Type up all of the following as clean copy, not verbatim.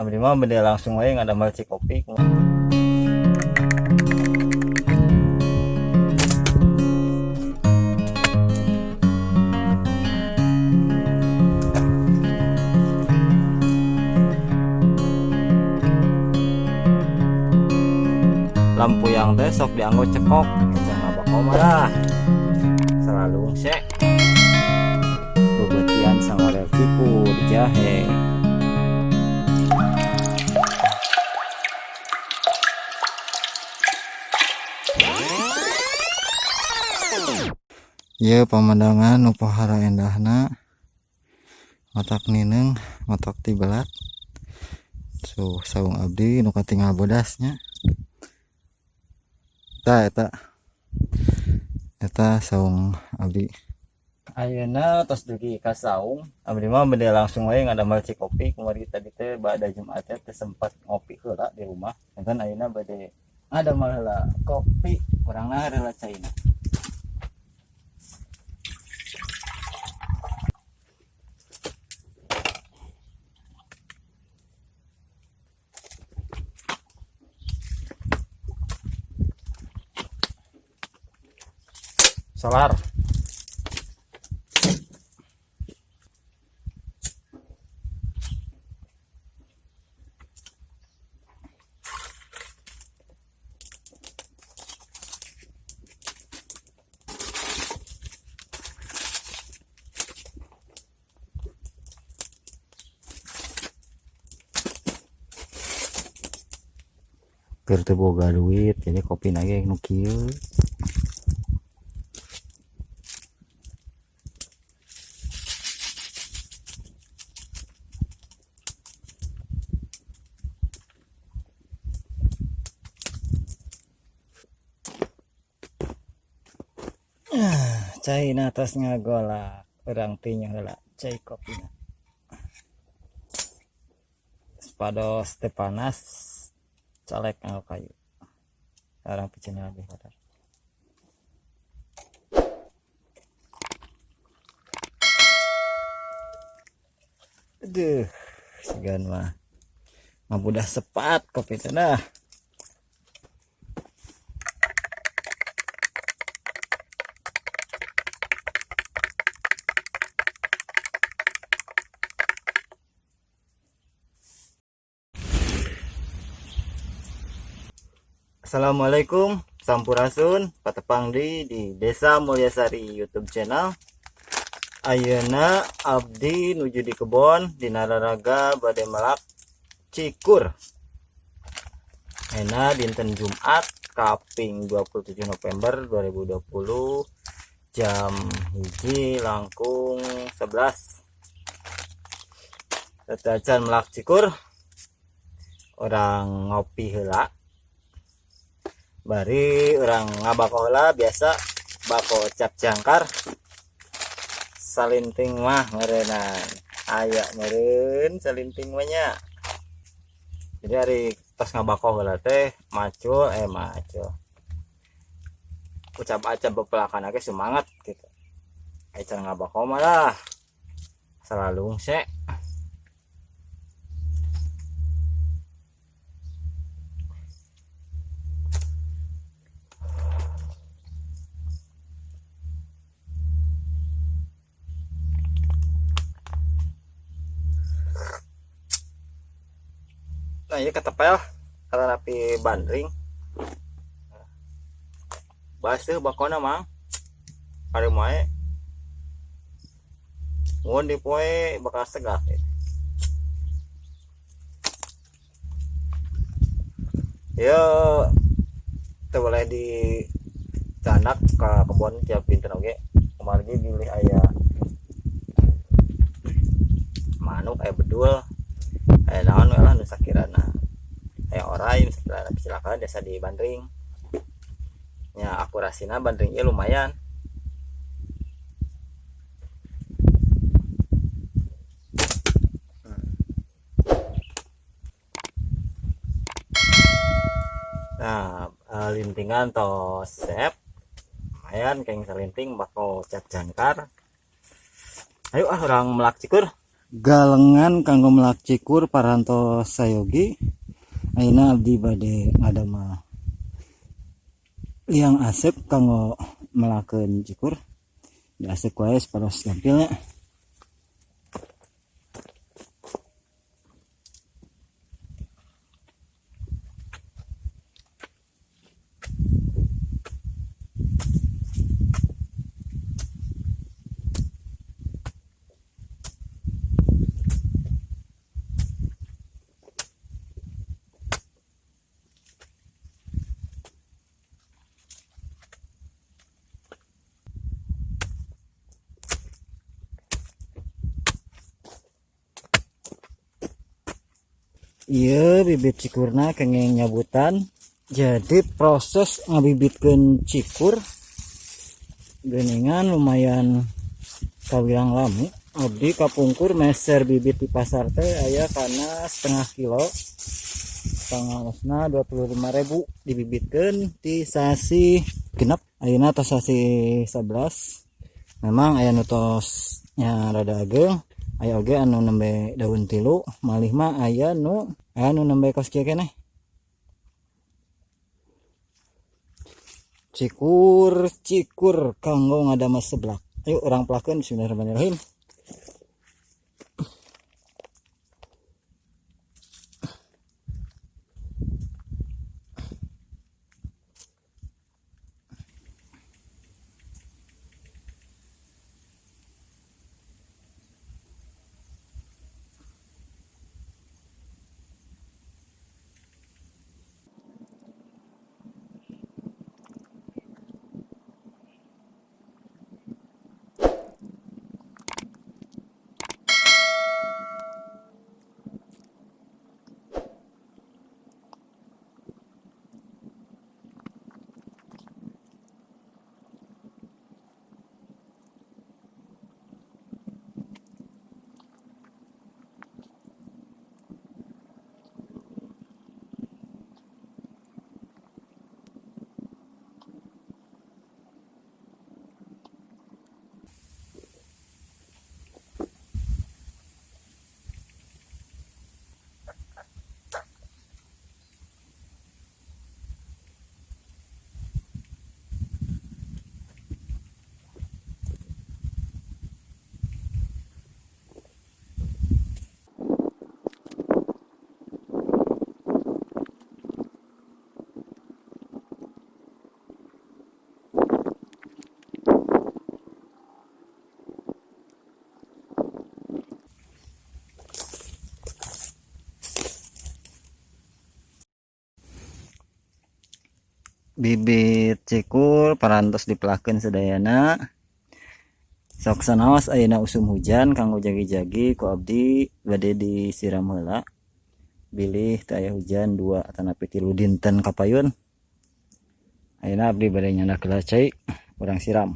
Abdi mah bade langsung wae ngadamel cikopi. Lampu yang teh sok dianggo cekok, jangan apa lah. Selalu sek. Bebetian sangorel cikur jahe. Ieu pemandangan nu pohara endahna, matak nineung, matak tibelat. Tuh saung abdi nu katingal bodasnya. Tah eta. Eta saung abdi. Ayeuna tos dugi ka saung, abdi mah bade langsung wae ngadamel cikopi. Kumargi tadi teh bada Jumat teh sempat ngopi heula di rumah. Janten ayeuna bade ngadamel heula kopi, kurangna heula caina. Solar. Keur teu boga duit, jadi kopi nage nu kieu. Cai na atas ngagolak, urang tinya heula cai kopina. Pados teh panas, colek nganggo kayu. Urang piceun lebih kotor. Aduh, sigan mah ngabudah sepat kopi teh nah. Assalamualaikum, sampurasun, patepang di Desa Mulyasari YouTube channel. Ayeuna abdi nuju di kebon di Nararaga bade melak cikur. Ayeuna dinten Jumat kaping 27 November 2020 jam 1 langkung 11. Tetacan melak cikur, orang ngopi heula. Bari orang ngabako heula biasa bako cap jangkar. Salinting mah meureunnan. Aya meureun salinting mah nya. Jadi hari tos ngabako heula teh macul, macul. Ucap-acap bepelakan ge semangat gitu. Aya cara ngabako mah lah. Selalu sek. Nah, ini ketepel karena rapi bandring. Baseuh bakona mang. Ari mae. Mun dipoe bakal segah. Ya, teu boleh dicanak ke kebon tiap dinten oge. Kumargi bilih aya manuk, aya bedul, aya naon we lah nu sakirana aya orai nu sakirana kecelakaan biasa di bandring. Nya akurasina bandring ieu lumayan. Nah, lintingan tos sep. Lumayan keng salinting bako cap jangkar. Ayo ah orang melak cikur. Galengan kanggo melak cikur parantos sayogi. Ayeuna abdi bade ngadamel liang asep kanggo melakeun cikur. Diasep wae saparos gampilnya. Iya, bibit cikurna kenging nyabutan. Jadi proses ngabibitkeun cikur geuningan lumayan kawilang lami. Abdi kapungkur meser bibit di pasar teh aya kana setengah kilo, pangaosna 25.000 dibibitkeun di sasi genep. Ayeuna tos sasi 11. Memang aya nu tos nya rada ageng, aya oge anu nembe daun 3, malih mah aya nu nembe kos kieu keneh. Cikur cikur kanggo ngadamel seblak. Ayo urang pelakeun, bismillahirrahmanirrahim. Bibit cikur parantos dipelakeun sadayana. Sok sanaos ayeuna usum hujan kanggo jagi-jagi ku abdi bade disiram heula. Bilih teu aya hujan 2 atanapi 3 dinten kapayun. Ayeuna abdi bade nyandak heula cai urang siram.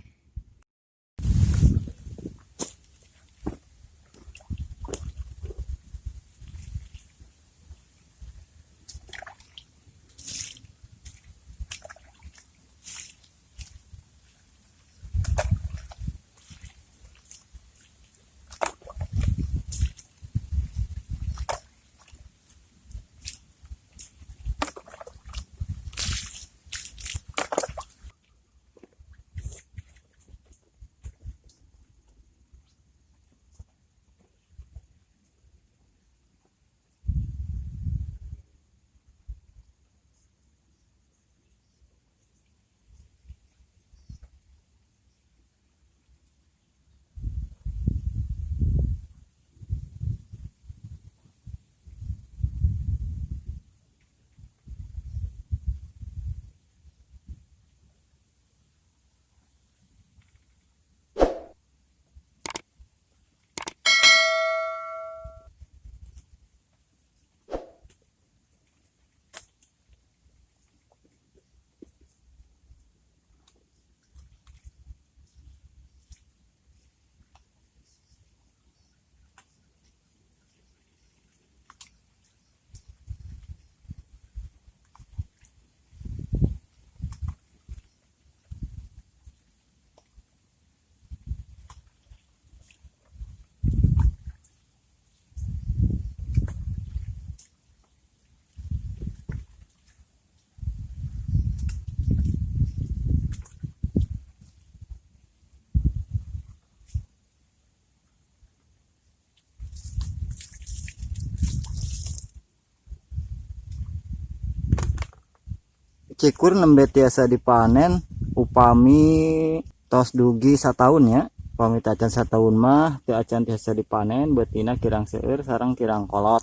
Cikur nembe tiasa dipanen upami tos dugi sataun ya. Upami tacan sataun mah teu acan tiasa dipanen, beutina kirang seueur sareng kirang kolot.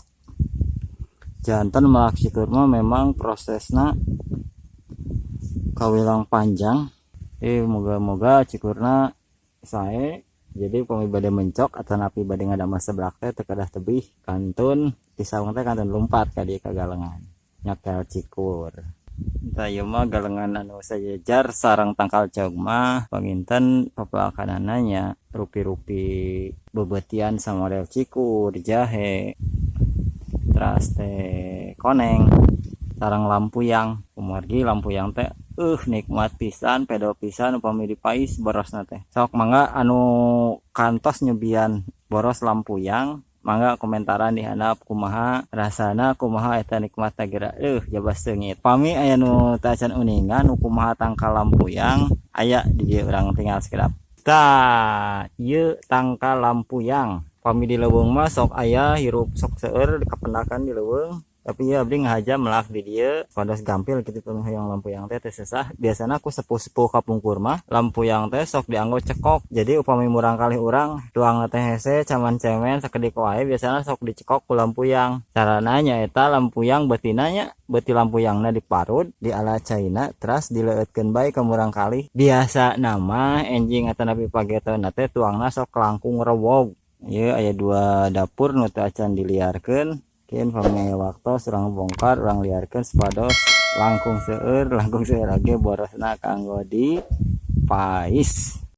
Janten melak cikur mah memang prosesna kawilang panjang. Moga-moga cikurna sae, jadi upami bade mencok atanapi bade ngadamel seblak teh teu kedah tebih, kantun ti saung teh kantun lumpat ka dieu ka galengan nyokel cikur. Tah, ieu mah galengan anu sajajar sareng tangkal cog mah panginten pepelakanana nya rupi-rupi beubeutian samodel cikur, jahe, teras teh koneng sareng lampuyang. Kumargi lampuyang teh nikmat pisan, pedo pisan upami dipais borosna teh. Sok mangga anu kantos nyobian boros lampuyang, mangga komentaran di handap kumaha rasana, kumaha eta nikmatna geura, jaba seungit. Pami aya nu teu acan uninga nu kumaha tangkal lampuyang, aya di dieu, urang tinggal sakedap. Tah, ieu tangkal lampuyang. Pami di leuweung mah sok aya hirup, sok seueur kapendakan di leuweung, tapi ya abdi ngahaja melak di dieu pados gampil kitu. Pami hoyong lampuyang teh teu sesah. Biasana ku sepuh-sepuh kapungkur mah lampuyang teh sok dianggo cekok. Jadi upami murangkalih urang tuang teh hese caman cemen sakedik wae, biasana sok dicekok ku lampuyang. Carana nyaeta lampuyang beutina nya, beuti lampuyangna diparud diala caina, teras dileueutkeun bae ka murangkalih. Biasana mah enjing atanapi pagetonna teh tuangna sok langkung rewog. Ieu aya dua dapur nu teu acan diliarkeun. Mungkin pami aya waktos urang bongkar, urang liarkeun supados langkung seueur oge borosna kanggo dipais.